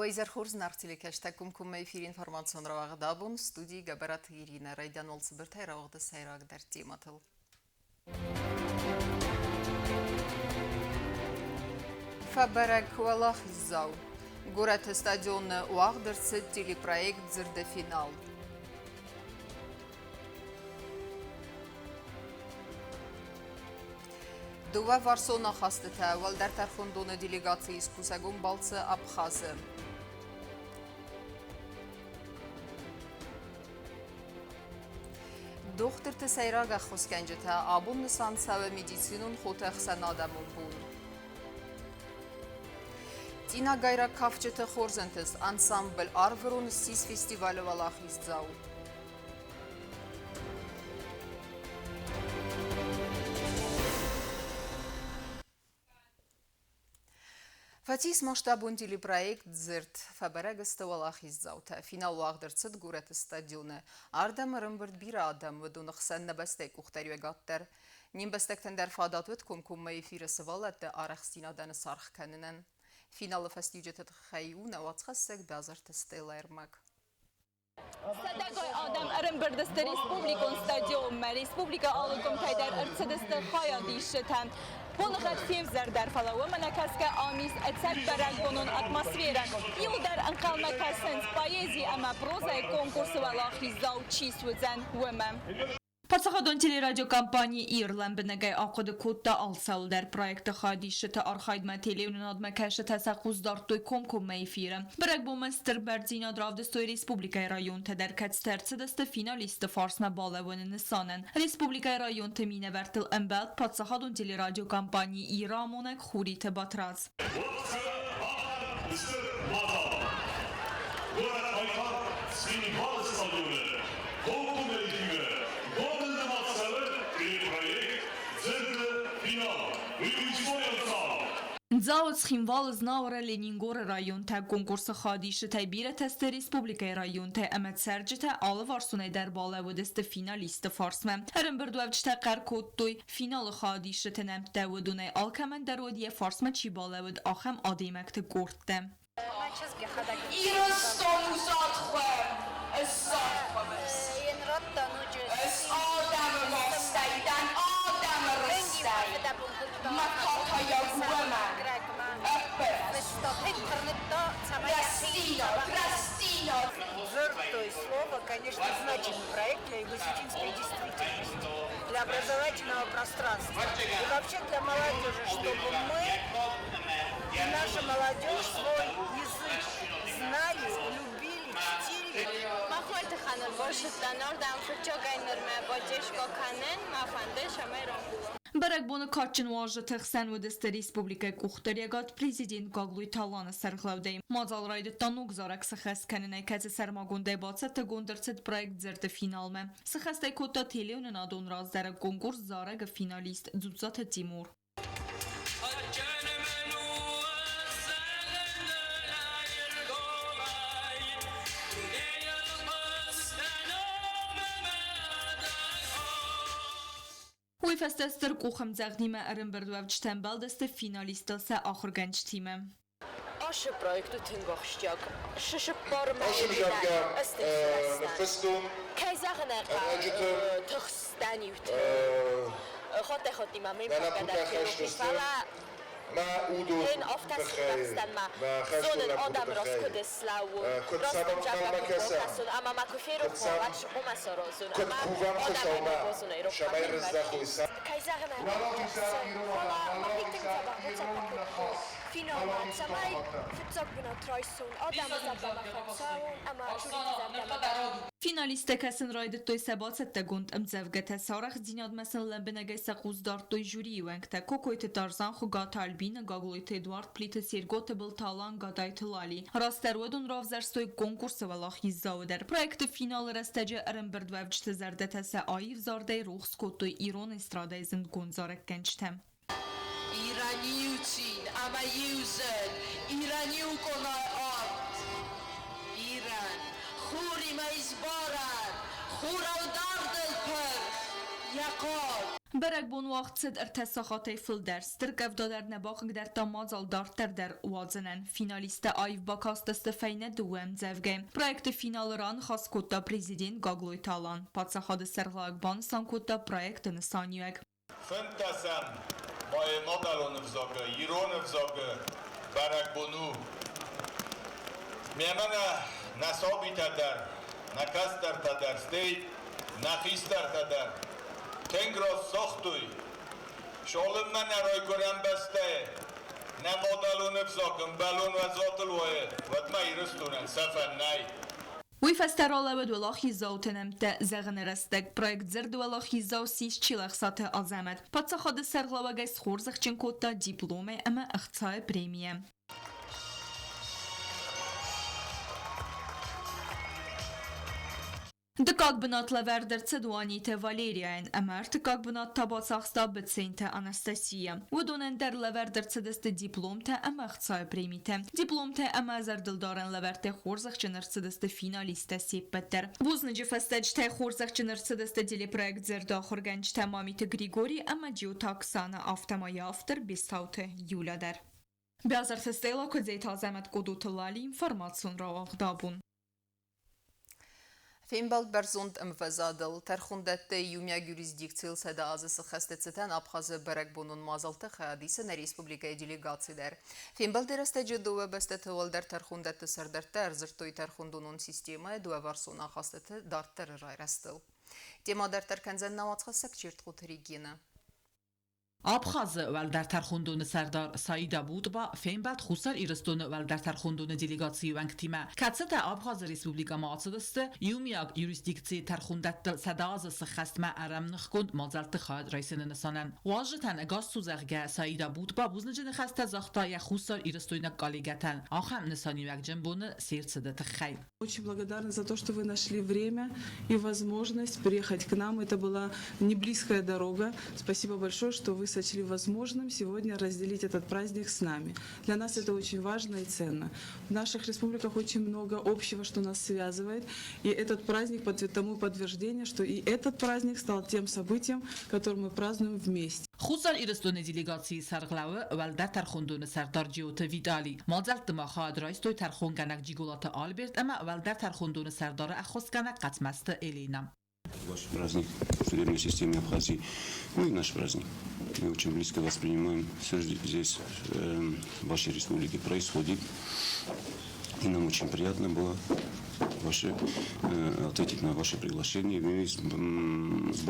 Уӕ изӕр хорз, зынаргъ телекӕстӕг, комкоммӕ эфиры информацион рауагъд абон студийы Гӕбӕраты Иринӕ. Райдиан уал цыбыртӕй рауагъды сӕйрагдӕр темӕтыл. Фӕбӕрӕг уӕлахиздзау. Горӕты стадионы уагъд ӕрцыд телепроект «Дзырды финал». Дыууӕварсон ахастытӕ Уӕлдӕр тӕрхондоны делегацийы скусӕгон балцы Абхазы. Дохтырты сӕйраг ӕххуысгӕнджытӕ абон нысан цӕуы медицинон хоты ӕхсӕнадӕмон бон. Цъинагайраг кафджыты хорз ӕнтыст ансамбль «Арвырон» ссис фестивалы уӕлахиздзау. Фӕцис масштабон телепроект «Дзырд». Фӕбӕрӕг сты уӕлахиздзаутӕ. Финал уагъд ӕрцыд горӕты стадионы. Ардӕм ӕрӕмбырд бирӕ адӕм, уыдоны хсӕн нӕ бӕстӕйы къухдариуӕгад дӕр. Не мбӕстӕгтӕн дӕр фадат уыд комкоммӕ эфиры сывӕллӕтты арӕхстдзинадӕн саргъ кӕнынӕн. Финалы фӕстиуджыты тыххӕй у нӕ уацхӕссӕг Бязырты Стеллӕ ӕрмӕг. Сӕдӕгай адӕм ӕрӕмбырд сты республикон стадионмӕ. Республикӕ алы къуымтӕй дӕр ӕрцыдысты хайадисджытӕ. Боныгъӕд февзӕрдӕр, фӕлӕ уымӕ нӕ кӕсгӕ ам ис ӕцӕг бӕрӕгбонон атмосферӕ. Иуылдӕр ӕнхъӕлмӕ кӕсынц, поэзи ӕмӕ прозӕйы конкурсы уӕлахиздзау чи суыдзӕн, уымӕ. Паддзахадон телерадиокомпани «Ир» лӕмбынӕгӕй ахъуыды кодта алцӕуылдӕр. Проекты хайадисджыты архайдмӕ телеуынынадмӕ кӕсджытӕ сӕ хъус дардтой комкоммӕ эфиры. Бӕрӕгбонмӕ стыр бӕрндзинад равдыстой республикӕйы районтӕ дӕр, кӕцытӕ ӕрцыдысты финалистты фарсмӕ балӕууыны нысанӕн. Республикӕйы районты минӕвӕрттыл ӕмбӕлд паддзахадон телерадиокомпани «Ир»-ы амонӕг Хуриты Батрадз. Горӕт стадионы комкоммӕ эфиры гомыл нымад цӕуы телепроект «Дзырды финал». Уый у историон цау. Дзауы, Цхинвалы, Знауыры, Ленингоры районтӕ конкурсы хайадисджытӕй бирӕтӕ сты республикӕйы районтӕ ӕмӕ цӕрджытӕ алыварсонӕй дӕр балӕууыдысты финалистты фарсмӕ. Ӕрӕмбырдуӕвджытӕ хъӕр кодтой, Финалы хайадисджыты нӕмттӕ уыдонӕй алкӕмӕн дӕр уыд йӕ фарсмӕ чи балӕууыд, ахӕм адӕймӕгты къордтӕ. Ирыстон у зӕдхуӕм, ысзӕдхуӕмыс. Ыс адӕмы мастӕй дӕн адӕмы рыстӕй, мӕ катайаг уымӕн ӕппӕт. Рӕстдзинад, рӕстдзинад! Дзырдтой слово, конечно, значимый проект для юго-осетинской действительности, для образовательного пространства и вообще для молодежи, чтобы мы и наша молодежь свой язык знали, любили, чтили. Махуӕнты ханӕрвӕрсыдтӕн, ардӕм фыццагӕй нырмӕ баджешко кӕнын мӕ фӕнды, цӕмӕй рамбулон. Бӕрӕгбоны кадджын уазджыты хсӕн уыдысты республикӕйы къухдариуӕгад президент Гаглойты Аланы сӕргълӕудӕй. Мадзал райдыдта ног зарӕг сыхӕс кӕнынӕй, кӕцы сӕрмагондӕй бацӕттӕгонд ӕрцыд проект «Дзырды финалмӕ». Сыхӕстӕй кодта телеуынынадон раздӕры конкурс «Зарӕг-ы» финалист Дзуццаты Тимур. Уый фӕстӕ стыр къухӕмдзӕгъдимӕ ӕрӕмбырдуӕвджытӕ ӕмбӕлдысты финалисттыл сӕ ахуыргӕнджытимӕ. Ацы проект у тынг ахсджиаг. Сыппар Ацы мзӕвгӕ ныффыстон Кӕй зӕгъын ӕй ӕрӕджыты хъӕуы, тыхстӕн иуты. Хаттӕй-хаттимӕ ме мӕ лӕппутӕ хӕсты сты фӕлӕ мӕ уды тыххӕй, мӕ хӕстон лӕппуты тыххӕй. Куыд сӕм ӕнхъӕлмӕ кӕсӕм, куыд кувӕм Хуыцаумӕ, цӕмӕй рыздӕхой сӕ Кӕй зӕгъын ӕй хъӕуы, ирон ныхас. Финалмӕ, цӕмӕй фыццаг бынат райсон, адӕмы зӕрдӕмӕ фӕцӕуон ӕмӕ жюриты зӕрдӕмӕ дӕр. Финалисттӕ кӕсын райдыдтой сӕ бацӕттӕгонд ӕмдзӕвгӕтӕ, сӕ арӕхстдзинадмӕ сын лӕмбынӕгӕй сӕ хъус дардтой жюрийы уӕнгтӕ Кокойты Тарзан, Хуыгаты Альбина, Гаглойты Эдуард, Плиты Серго, Тыбылты Алан, Гадайты Лали. Растдӕр уыдон равзӕрстой конкурсы уӕлахиздзауы дӕр. Проекты финалы рӕстӕджы ӕрӕмбырдуӕвджыты зӕрдӕтӕ сӕ аив зардӕй рухс кодтой ирон эстрадӕйы зындгонд зарӕггӕнджытӕ. Ирӕн иу цин ӕмӕ иу зӕд, Ирӕн иу къонайы арт. Ирӕн хуримӕ исбарӕн, хурау дардыл пырх. йӕ хъал. Бӕрӕгбон уагъд цыд ӕртӕ сахатӕй фылдӕр. Стыр къӕвда дӕр нӕ бахъыгдардта мадзал дарддӕр дӕр уадзынӕн. Финалисттӕ аив бакастысты фӕйнӕ дыууӕ ӕмдзӕвгӕйы. Проекты финалы раныхас кодта президент Гаглойты Алан. Паддзахады сӕргълӕууӕг банысан кодта проекты нысаниуӕг. Фынддӕсӕм майы мадӕлон ӕвзагы, ирон ӕвзагы бӕрӕгбон у. Мемӕ нӕ сабитӕ дӕр, нӕ кӕстӕртӕ дӕр, стӕй нӕ хистӕртӕ дӕр тынг раст загътой, цалынмӕ нӕ райгуырӕн бӕстӕйы нӕ мадӕлон ӕвзаг ӕмбӕлон уӕззатыл уайы, уӕдмӕ Ирыстонӕн сӕфӕн нӕй. Уый фӕстӕ ралӕууыд уӕлахиздзауты нӕмттӕ зӕгъыны рӕстӕг. Проект Дзырд уӕлахиздзау ссис Чилӕхсаты Азӕмӕт. Паддзахады сӕргълӕууӕгӕй схорзӕхджын кодта дипломӕй ӕмӕ ӕхцайы премийӕ. Дыккаг бынат лӕвӕрд ӕрцыд Уаниты Валерияйӕн ӕмӕ ӕртыккаг бынат та бацахста Быценты Анастасия. Уыдонӕн дӕр лӕвӕрд ӕрцыдысты дипломтӕ ӕмӕ ӕхцайы премитӕ. Дипломтӕ ӕмӕ зӕрдылдарӕн лӕвӕрттӕ хорзӕхджын ӕрцыдысты финалисттӕ се ппӕт дӕр. Бузныджы фӕстӕджытӕй хорзӕхджын ӕрцыдысты телепроект зӕрдӕахуыргӕнджытӕ Мамиты Григори ӕмӕ Джиоты Оксана, афтӕ ма йӕ автор Бестауты Юля дӕр. Бязарты Стелла, Куыдзеты Азӕмӕт, Къодоты Лали, информацион рауагъд абон. Фембӕлд бӕрзонд ӕмвӕзадыл тӕрхондӕтты иумиаг юрисдикцийыл 100 азы сыххӕсты цытӕн Абхазы бӕрӕгбонон мадзӕлтты хайад исы нӕ республикӕйы делегаци дӕр. Фембӕлды рӕстӕджы дыууӕ бӕстӕты уӕлдӕр тӕрхондӕтты сӕрдӕрттӕ ӕрдзырдтой тӕрхондонон системӕйы дыууӕварсон ахастыты дарддӕры райрӕзтыл. Темӕ дарддӕр кӕндзӕн нӕ уацхӕссӕг Чертхъоты Регинӕ. Абхазы уӕлдӕр тӕрхондоны сӕрдар Саида Бутба фембӕлд Хуссар Ирыстоны уӕлдӕр тӕрхондоны делегацийы уӕнгтимӕ, кӕцытӕ Абхазы республикӕмӕ ацыдысты иумиаг юрисдикцийы тӕрхондӕттыл 100 азы сыххӕстмӕ ӕрӕмныхгонд мадзӕлтты хайад райсыны нысанӕн. Уазджытӕн ӕгас цу, зӕгъгӕ, Саида Бутба бузныджы ныхӕстӕ загъта йӕ хуссар-ирыстойнаг коллегӕтӕн ахӕм нысаниуӕгджын боны се рцыды тыххӕй. Очень благодарна за то, что вы нашли время и возможность приехать к нам. Это была не близкая дорога. Спасибо большое, что вы сочли возможным сегодня разделить этот праздник с нами. Для нас это очень важно и ценно. В наших республиках очень много общего, что нас связывает. И этот праздник тому подтверждение, что и этот праздник стал тем событием, которое мы празднуем вместе. Хуссар Ирыстоны делегацийы сӕргълӕууы Уӕлдӕр тӕрхондоны сӕрдар Джиоты Витали. Мадзӕлтты ма хайад райстой тӕрхонгӕнӕг Джиголаты Альберт ӕмӕ Уӕлдӕр тӕрхондоны сӕрдары ӕххуысгӕнӕг Хъӕцмӕзты Элина. Ваш праздник в судебной системе Абхазии, ну и наш праздник. Мы очень близко воспринимаем все, что здесь, в вашей республике происходит. И нам очень приятно было ответить на ваше приглашение. Мы с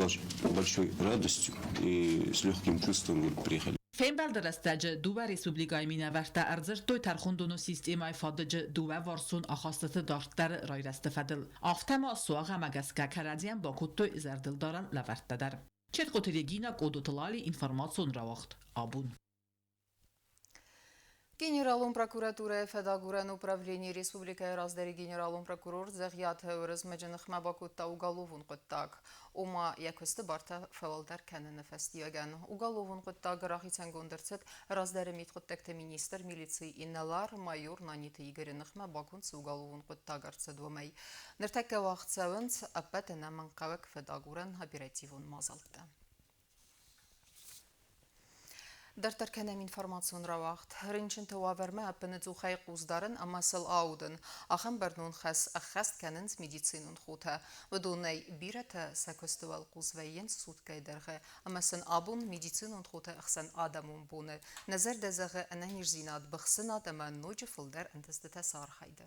большой радостью и с легким чувством вот приехали. Фембӕлды рӕстӕджы дыууӕ республикӕйы минӕвӕрттӕ ӕрдзырдтой тӕрхондоны системӕйы фадыджы дыууӕварсон ахастыты дарддӕры райрӕзты фӕдыл. Афтӕ ма суагъӕмӕ гӕсгӕ кӕрӕдзийӕн бакодтой зӕрдылдарӕн лӕвӕрттӕ дӕр. Четкоты Регина, Къодоты Лали, информацион рауагъд Абон. Генералон прокуратурӕйы фӕдагурӕн управленийы республикӕйы раздӕры генералон прокурор Дзӕгъиаты Уырызмӕджы ныхмӕ бакодта уголовон хъуыддаг. Ома, йӕ куысты бартӕ фӕуӕлдӕр кӕныны фӕстиуӕгӕн уголовон хъуыддаг рахицӕнгонд ӕрцыд раздӕры мидхъуыддӕгты министр милицийы инӕлар майор Наниты Игоры ныхмӕ баконд цы уголовон хъуыддаг ӕрцыд, уымӕй. Ныртӕккӕ уагъд цӕуынц ӕппӕт ӕнӕмӕнгхъӕуӕг фӕдагурӕн оперативон мадзӕлттӕ. Дарддӕр кӕнӕм информацион рауагъд. Рынчынты уавӕрмӕ ӕппынӕдзухӕй хъусдарын ӕмӕ сыл аудын. Ахӕм бӕрнон хӕс ӕххӕст кӕнынц медицинон хотӕ. Уыдонӕй бирӕтӕ сӕ куысты уӕлхъус вӕййынц суткӕйы дӕргъы ӕмӕ сын абон медицинон хоты ӕхсӕн адӕмон боны нӕ зӕрдӕ зӕгъы ӕнӕниздзинад, быхсынад ӕмӕ ноджы фылдӕр ӕнтыстытӕ сӕ архайды.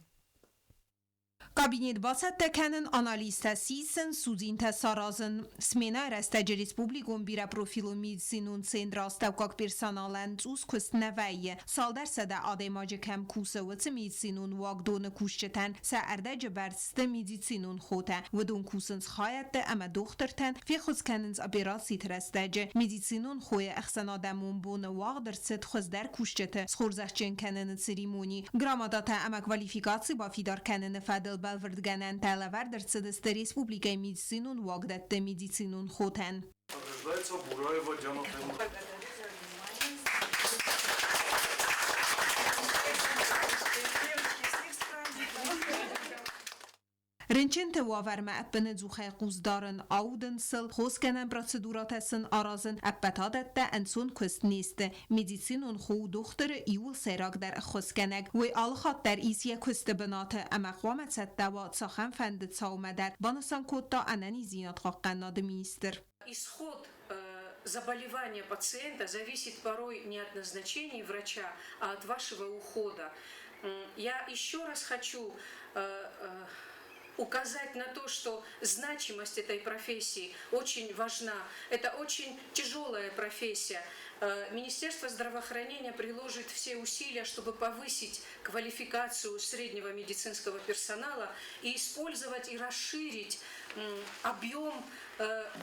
Кабинет бацӕттӕ кӕнын, анализтӕ сисын, судзинтӕ саразын. Сменӕ рӕстӕджы республикон бирӕпрофилон медицинон центры астӕуккаг персоналӕн цъус куыст нӕ вӕййы. Цалдӕр сӕдӕ адӕймаджы кӕм кусы, уыцы медицинон уагдоны кусджытӕн сӕ ӕрдӕджы бӕрц сты медицинон хотӕ. Уыдон кусынц хайӕдты ӕмӕ дохтыртӕн, феххуыс кӕнынц операциты рӕстӕджы. Медицинон хойы ӕхсӕнадӕмон боны уагъд ӕрцыд хуыздӕр кусджыты схорзӕхджын кӕныны церемони. Грамотатӕ ӕмӕ квалификаци бафидар кӕныны фӕдыл бӕлвырдгӕнӕнтӕ лӕвӕрд ӕрцыдысты республикӕйы медицинон уагдӕтты медицинон хотӕн. Награждается Бураева Диана. Рынчынты уавӕрмӕ ӕппынӕдзухӕй хъус дарын, аудын сыл, хосгӕнӕн процедурӕтӕ сын аразын, ӕппӕт адӕттӕ ӕнцон куыст не сты. Медицинон хо у дохтыры иууыл сӕйрагдӕр ӕххуысгӕнӕг. Уый алыхатт дӕр ис йӕ куысты бынаты ӕмӕ хъуамӕ цӕттӕ уа цахӕмфӕнды цаумӕ дӕр, банысан кодта ӕнӕниздзинадхъахъхъӕнынады министр. Исход заболевания пациента зависит порой не от назначения врача, а от вашего ухода. Я еще раз хочу указать на то, что значимость этой профессии очень важна. Это очень тяжелая профессия. Министерство здравоохранения приложит все усилия, чтобы повысить квалификацию среднего медицинского персонала и использовать и расширить объем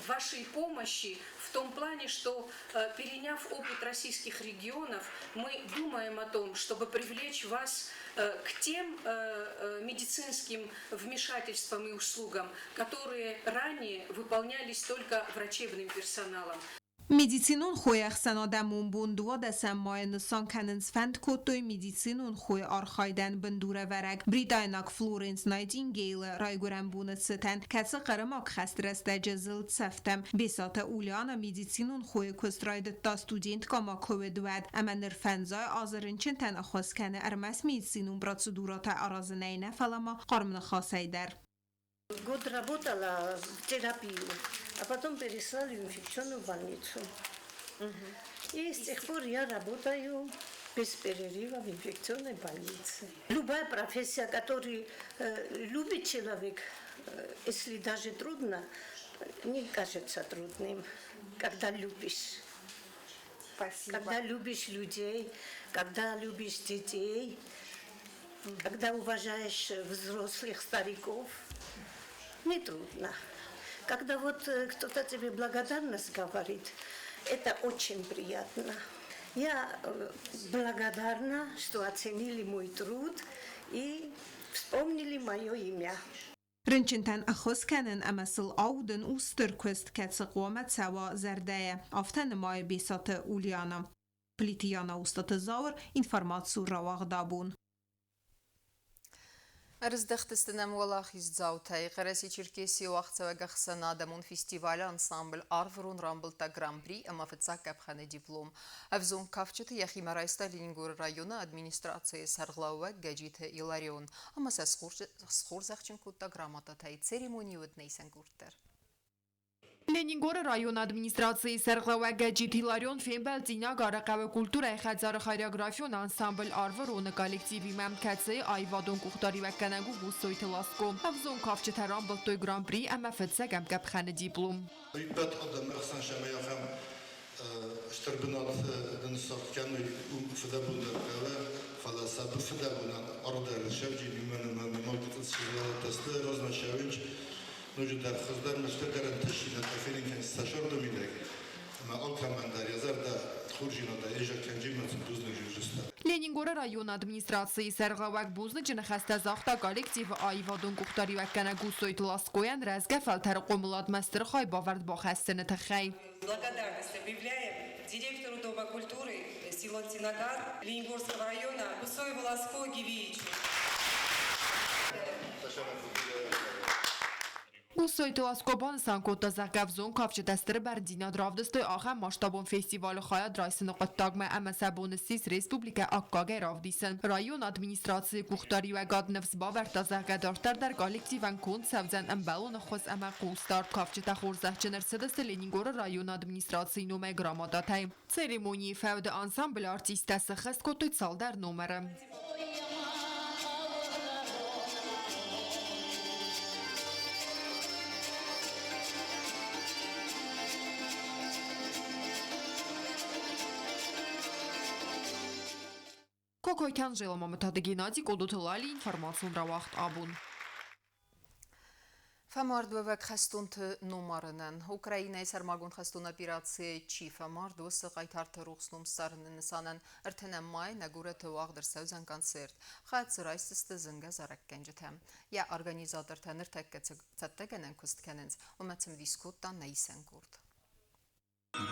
вашей помощи в том плане, что, переняв опыт российских регионов, мы думаем о том, чтобы привлечь вас к тем медицинским вмешательствам и услугам, которые ранее выполнялись только врачебным персоналом. Медицинон хойы ӕхсӕнадӕмон бон 12-ӕм майы нысан кӕнын сфӕнд кодтой медицинон хойы архайдӕн бындурӕвӕрӕг бритайнаг Флоренс Найтингейлы райгуырӕн боны цытӕн, кӕцы Хъырымаг хӕсты рӕстӕджы зылд цӕфтӕм. Бесаты Ульяна медицинон хойы куыст райдыдта студенткӕ ма куы уыд, уӕд ӕмӕ ныр фӕндзай азы рынчынтӕн ӕххуыс кӕны ӕрмӕст медицинон процедурӕтӕ аразынӕй нӕ, фӕлӕ ма хъарм ныхасӕй дӕр. Год работала в терапию, а потом переслали в инфекционную больницу. И с тех пор я работаю без перерыва в инфекционной больнице. Любая профессия, которую любит человек, если даже трудно, не кажется трудным, когда любишь. Спасибо. Когда любишь людей, когда любишь детей, когда уважаешь взрослых, стариков, не трудно. Когда вот кто-то тебе благодарность говорит, это очень приятно. Я благодарна, что оценили мой труд и вспомнили мое имя. Рынчынтӕн ӕххуыс кӕнын ӕмӕ сыл аудын у стыр куыст, кӕцы хъуамӕ цӕуа зӕрдӕйӕ, афтӕ нымайы Бесаты Ульяна. Плиты Яна, Устаты Зауыр, информацион рауагъд абон. Ӕрыздӕхтысты нӕм уӕлахиздзаутӕй. Хъӕрӕсе-Черкесийы уагъдцӕуӕг ӕхсӕнадӕмон фестивалы ансамбль «Арвырон» рамбылдта Гран-при ӕмӕ фыццаг къӕпхӕны диплом. Ӕвзонг кафджыты йӕхимӕ райста Ленингоры районы администрацийы сӕргълӕууӕг Гӕджиты Иларион ӕмӕ сӕ схорзӕхджын кодта грамотатӕй. Церемони уыд нӕ дӕр. Ленингоры районы администрацийы сӕргълӕууӕг Гӕджиты Иларион фембӕлд Цъинагары хъӕуы культурӕйы хӕдзары хореографион ансамбль «Арвырон»-ы коллективимӕ, кӕцыйы аивадон къухдариуӕггӕнӕг у Гуссойты Ласко. Ӕвзонг кафджытӕ рамбылдтой Гран-при ӕмӕ фыццӕгӕм къӕпхӕны диплом. Ӕппӕт адӕмы хсӕн сӕмӕй ахӕм стыр бынат дын саргъ кӕной, уым фыдӕбон дӕр хъӕуы, фӕлӕ сӕ фыдӕбонӕн аргъ дӕр сӕвджын, уымӕн ӕмӕ нымад сты размӕ цӕуынц, ноджыдӕр хуыздӕр мӕстыдӕр ӕнтыстдзинӕдтӕ фенын кӕнынц сӕ сӕрдоминаг, ӕмӕ алкӕмӕн дӕр йӕ зӕрдӕ хорздзинадӕй изӕр кӕнджимӕ сын бузныг зӕгъдзыстӕм. Ленингоры районы администрацийы сӕргълӕууӕг бузныджы ныхӕстӕ загъта коллективы аивадон къухдариуӕггӕнӕг Гуссойты Ласкойӕн рӕзгӕ фӕлтӕры хъомыладмӕ стыр хайбавӕрд бахӕссыны тыххӕй. Благодарность объявляем директору Дома культуры село Цинагар Ленингорского района Гусоеву Ласко Гивиевичу. Гуссойты Ласко банысан кодта, зӕгъгӕ, ӕвзонг кафджытӕ стыр бӕрндзинад равдыстой ахӕм масштабон фестивалы хайад райсыны хъуыддагмӕ ӕмӕ сӕ бон ссис республикӕ аккагӕй равдисын. Районы администрацийы къухдариуӕгад ныфс бавӕрдта, зӕгъгӕ, дарддӕр дӕр коллективӕн конд цӕудзӕн ӕмбӕлон ӕххуыс ӕмӕ хъусдард. Кафджытӕ хорзӕхджын ӕрцыдысты Ленингоры районы администрацийы номӕй грамотатӕй. Церемонийы фӕуды ансамблы артисттӕ сӕххӕст кодтой цалдӕр номеры. Кокойты Анжела, Мамытаты Геннадий, Къодоты Лали, информацион рауагъд абон. Фӕмардуӕвӕг хӕстонты номарынӕн Украинӕйы сӕрмагонд хӕстон операцийы чи фӕмард, уыцы хъайтарты рухс ном ссарыны нысанӕн 30 майы нӕ горӕты уагъд ӕрцӕудзӕн концерт. Хайад дзы райсдзысты зынгӕ зарӕггӕнджытӕ. Йӕ организатортӕ ныртӕккӕ цӕттӕгӕнӕн куыст кӕнынц, уымӕ цымыдис кодта нӕ исӕн къорд.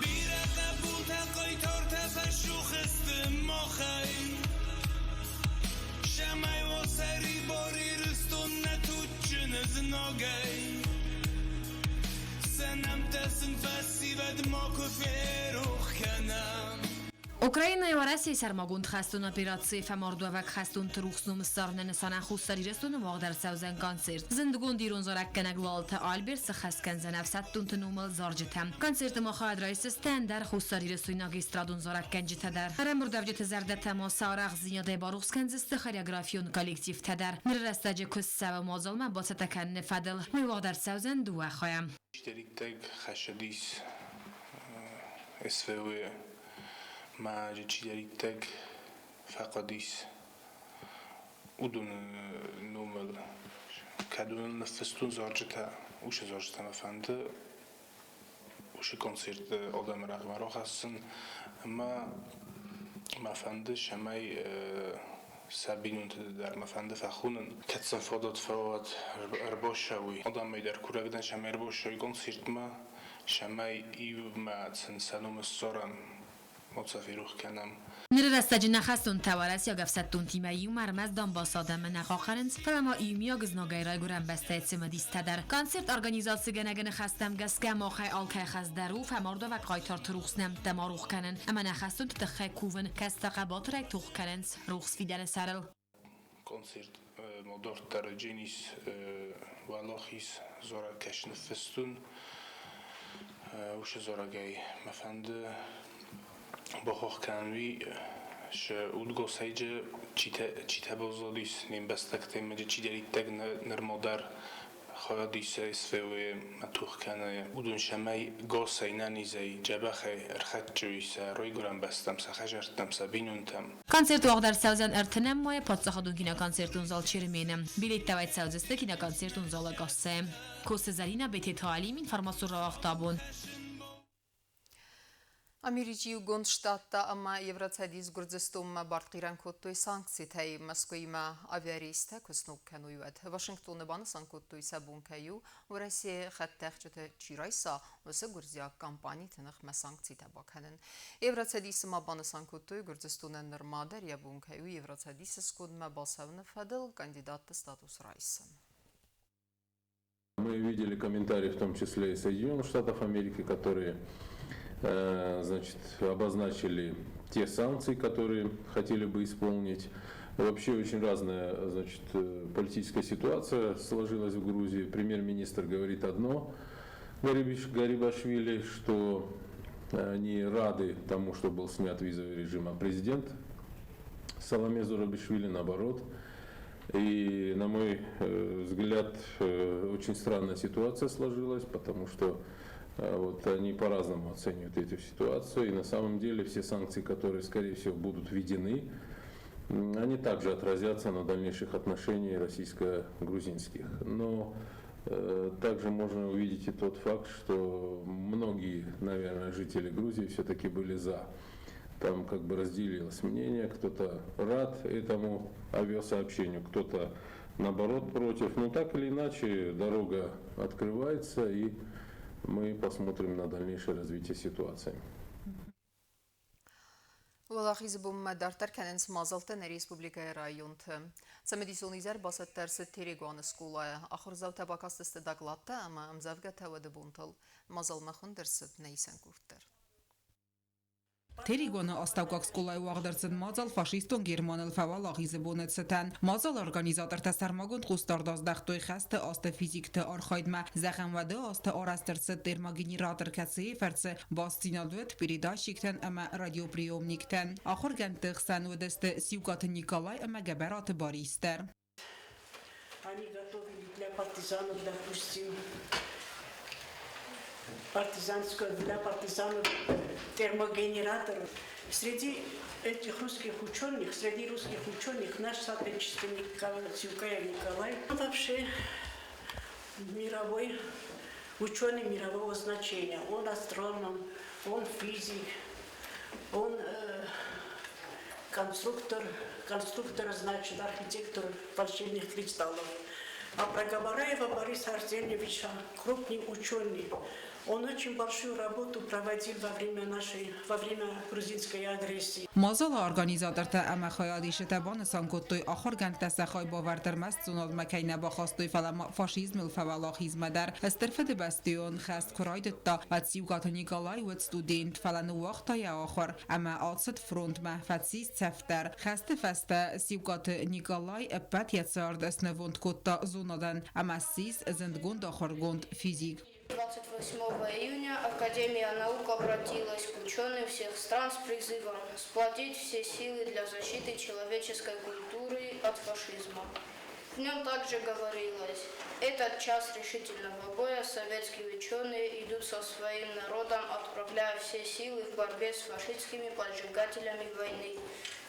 Бирӕ лӕппутӕ хъайтартӕ фӕсух сты махӕй, Цӕмӕй уа сӕрибар Ирыстон нӕ туджджын знагӕй. Украинӕйы Уӕрӕсейы сӕрмагонд хӕстон операцийы фӕмардуӕвӕг хӕстонты рухс ном ссарыны нысанӕн Хуссар Ирыстоны уагъд ӕрцӕудзӕн концерт. Зындгонд ирон зарӕггӕнӕг Лалыты Альберт сыххӕст кӕндзӕн ӕфсӕддонты номыл зарджытӕ. Концерты ма хайад райсдзысты ӕндӕр хуссарирыстойнаг эстрадон зарӕггӕнджытӕ дӕр. Ӕрӕмбырдуӕвджыты зӕрдӕтӕ ма сӕ арӕхстдзинадӕй барухс кӕндзысты хореографион коллективтӕ дӕр. Ныры рӕстӕджы куыст цӕуы мадзалмӕ бацӕттӕ кӕныны фӕдыл. Уый уагъд ӕрцӕудзӕн дыууӕ хайӕ. Чидӕриддӕр хӕссыдис СВО-йы ма чидӕриддӕр фӕхъуыдис, уыдоны номыл кӕд уыдон ныффыстон зарджытӕ, уыцы зарджытӕ мӕ фӕнды уыцы концерты адӕмы рӕгъмӕ рахӕссын ӕмӕ мӕ фӕнды, цӕмӕй сӕ бинонты дӕр мӕ фӕнды фӕхонын. Кӕд сын фадат фӕуӕд ӕрбацӕуой, адӕмӕй дӕр курӕг дӕн, цӕмӕй ӕрбацӕуой концертмӕ, цӕмӕй иумӕ сын сӕ ном ссарӕм, ма сӕ ферох кӕнӕм. Ныры рӕстӕджы нӕ хӕстонтӕ уӕрӕсейаг ӕфсӕддонтимӕ иумӕ ӕрмӕст Донбассы адӕмы нӕ хъахъхъӕнынц, фӕлӕ ма иумиаг знагӕй райгуырӕн бӕстӕйы цымыдистӕ дӕр. Концерт организацигӕнӕгы ныхӕстӕм гӕсгӕ махӕй алкӕй хӕс дӕр у фӕмардуӕвӕг хъайтарты рухс нӕмттӕ ма рух кӕнын ӕмӕ нӕ хӕстонты тыххӕй кувын, кӕцытӕ хъӕбатырӕй тох кӕнынц рухс фидӕны сӕрыл. Концерт ма дарддӕр Дженис Уӕлахиз зарӕг кӕс ныффыстон. Уыцы зарӕгӕй мӕ фӕнды бахахх кӕнын уый, шы удгосӕйджы читӕ баззадис не мбӕстӕгтӕй ма чидӕриддӕр нырма дӕр хайад исы СВО-йы ма тох кӕны, уыдон цӕмӕй госӕй, нӕнизӕй, дзӕбӕхӕй ӕрхӕццой сӕ райгуырӕн бӕстӕм, сӕ хӕдзӕрттӕм, сӕ бинонтӕм. Концерт уагъд ӕрцӕудзӕн ӕртынӕм майы паддзахадон киноконцертон зал Чермены. Билеттӕ уӕй цӕудзысты киноконцертон залы кассӕйы. Косы Зӕринӕ, Бететы Алим, информацион рауагъд абон. Америки Иугонд Штаттӕ ӕмӕ Евроцӕдис Гуырдзыстонмӕ бартхъирӕн кодтой санкцитӕй Мӕскуыимӕ авиарейстӕ куы сног кӕной, уӕд. Вашингтоны банысан кодтой, сӕ бон кӕй у, Уӕрӕсейы хӕдтӕхджыты чи райса, уыцы гуырдзиаг компаниты ныхмӕ санкцитӕ бакӕнын. Евроцӕдисы ма банысан кодтой, Гуырдзыстонӕн нырма дӕр йӕ бон кӕй у Евроцӕдисы скондмӕ бацӕуыны фӕдыл кандидатты статус райсын. Мы видели комментарии, в том числе и Соединенных Штатов Америки, которые значит, обозначили те санкции, которые хотели бы исполнить. Вообще очень разная, значит, политическая ситуация сложилась в Грузии. Премьер-министр говорит одно, Гарибашвили, что они рады тому, что был снят визовый режим, а президент Саломе Зурабишвили наоборот. И, на мой взгляд, очень странная ситуация сложилась, потому что вот они по-разному оценивают эту ситуацию. И на самом деле все санкции, которые, скорее всего, будут введены, они также отразятся на дальнейших отношениях российско-грузинских. Но также можно увидеть и тот факт, что многие, наверное, жители Грузии все-таки были за. Там как бы разделилось мнение, кто-то рад этому авиасообщению, кто-то наоборот против. Но так или иначе дорога открывается, и мы посмотрим на дальнейшее развитие ситуации. Уӕлахизы бонмӕ дарддӕр кӕнынц мадзӕлттӕ нӕ республикӕйы районты. Цымыдисон изӕр бацӕттӕ ӕрцыд Терегуаны скъолайы. Ахуырдзаутӕ бакастысты докладтӕ ӕмӕ ӕмдзӕвгӕтӕ уӕды бонтыл. Мадзалмӕ хуынд ӕрцыд нӕ исӕн къорд дӕр. Терегуаны астӕуккаг скъолайы уагъд ӕрцыд мадзал фашистон Германыл фӕуӕлахизы боны цытӕн. Мадзалы организатортӕ сӕрмагонд хъусдард аздӕхтой хӕсты азты физикты архайдмӕ. Зӕгъӕм, уӕды азты арӕзт ӕрцыд термогенератор, кӕцыйы фӕрцы бастдзинад уыд передатчиктӕн ӕмӕ радиоприемниктӕн. Ахуыргӕндты хсӕн уыдысты Сиукъаты Николай ӕмӕ Гӕбӕраты Барис дӕр. Они готовили для партизанов, допустим, партизанского, для партизанов термогенератор. Среди этих русских ученых, среди русских ученых наш соотечественник Сиукаев Николай, он вообще мировой ученый мирового значения. Он астроном, он физик, он конструктор, конструктор, значит, архитектор волшебных кристаллов. А про Габараева Бориса Арсеньевича, крупный ученый, Он очень большую работу проводил во время нашей, во время грузинской агрессии. Мадзалы организатортӕ ӕмӕ хайадисджытӕ банысан кодтой, ахуыргӕндтӕ сӕ хайбавӕрд ӕрмӕст зонадмӕ кӕй нӕ бахастой, фӕлӕ ма фашизмыл фӕуӕлахизмӕ дӕр. Стыр Фыдыбӕстӕйон хӕст куы райдыдта, уӕд Сиукъаты Николай уыд студент, фӕлӕ ныууагъта йӕ ахуыр ӕмӕ ацыд фронтмӕ, фӕцис цӕф дӕр. Хӕсты фӕстӕ Сиукъаты Николай ӕппӕт йӕ цард снывонд кодта зонадӕн ӕмӕ ссис зындгонд ахуыргонд, физик. 28 июня Академия наук обратилась к ученым всех стран с призывом сплотить все силы для защиты человеческой культуры от фашизма. В нем также говорилось, этот час решительного боя советские ученые идут со своим народом, отправляя все силы в борьбе с фашистскими поджигателями войны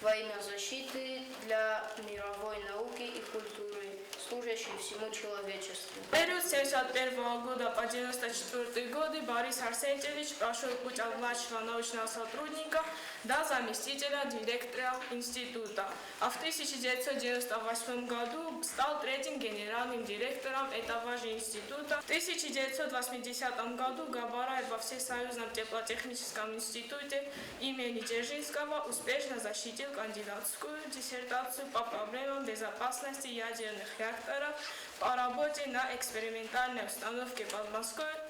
во имя защиты для мировой науки и культуры, служащей всему человечеству. В период с 1971 года по 1994 годы Борис Арсентьевич прошел путь от младшего научного сотрудника до заместителя директора института. А в 1998 году стал третьим генеральным директором этого же института. В 1980 году Габараев во Всесоюзном теплотехническом институте имени Дзержинского успешно защитил кандидатскую диссертацию по проблемам безопасности ядерных реакторов по работе на экспериментальной установке под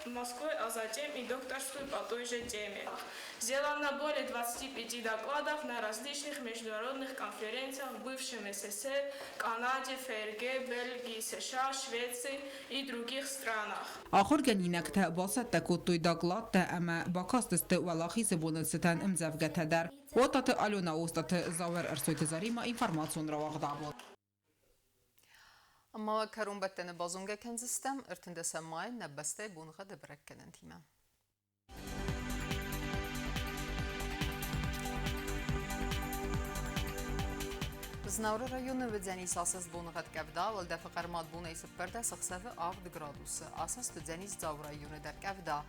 Москвой, а затем и докторскую по той же теме. Сделано более 25 докладов на различных международных конференциях в бывшем СССР, Канаде, ФРГ, Бельгии, США, Швеции и других странах. Ахуыргӕнинӕгтӕ бацӕттӕ кодтой докладтӕ ӕмӕ бакастысты Уӕлахизы боны цытӕн ӕмдзӕвгӕтӕ дӕр. Уататы Алена, Остъаты Зауыр, Ӕрсойты Заремӕ, информацион рауагъд абон. Ӕмӕ кӕронбӕттӕны базонгӕ кӕндзыстӕм 13 майы нӕ бӕстӕйы боныгъӕды бӕрӕггӕнӕнтимӕ. Знауыры районы уыдзӕнис асӕст боныгъӕд къӕвда, уӕлдӕфы хъӕрмад бонӕй 14 ӕхсӕвы 7 градусы. Асӕст уыдзӕнис Дзауы районы дӕр къӕвда.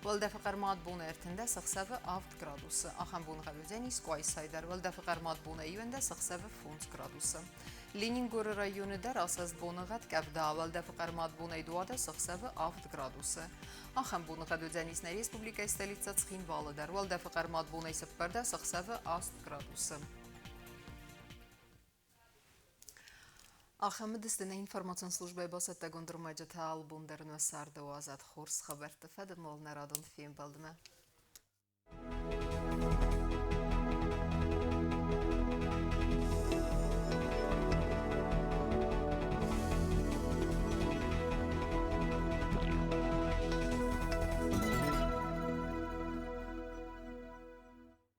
Уӕлдӕфы хъӕрмад бонӕй 13 ӕхсӕвы 7 градусы. Ахӕм боныгъӕд уыдзӕнис Къуайсайы дӕр. Уӕлдӕфы хъӕрмад бонӕй 11 ӕхсӕвы 5 градусы. Ленингоры районы дӕр асӕст боныгъӕд къӕвда, уӕлдӕфы хъӕрмад бонӕй 12 ӕхсӕвы 7 градусы. Ахӕм боныгъӕд уыдзӕнис нӕ республикӕйы столицӕ Цхинвалы дӕр. Уӕлдӕфы хъӕрмад бонӕй 14 ӕхсӕвы 8 градусы. Ахӕм уыдысты нӕ информацион службӕйы бацӕттӕгонд ӕрмӕджытӕ алы бон дӕр нӕ царды уадзӕд хорз хабӕртты фӕдыл нӕ радон фембӕлдмӕ.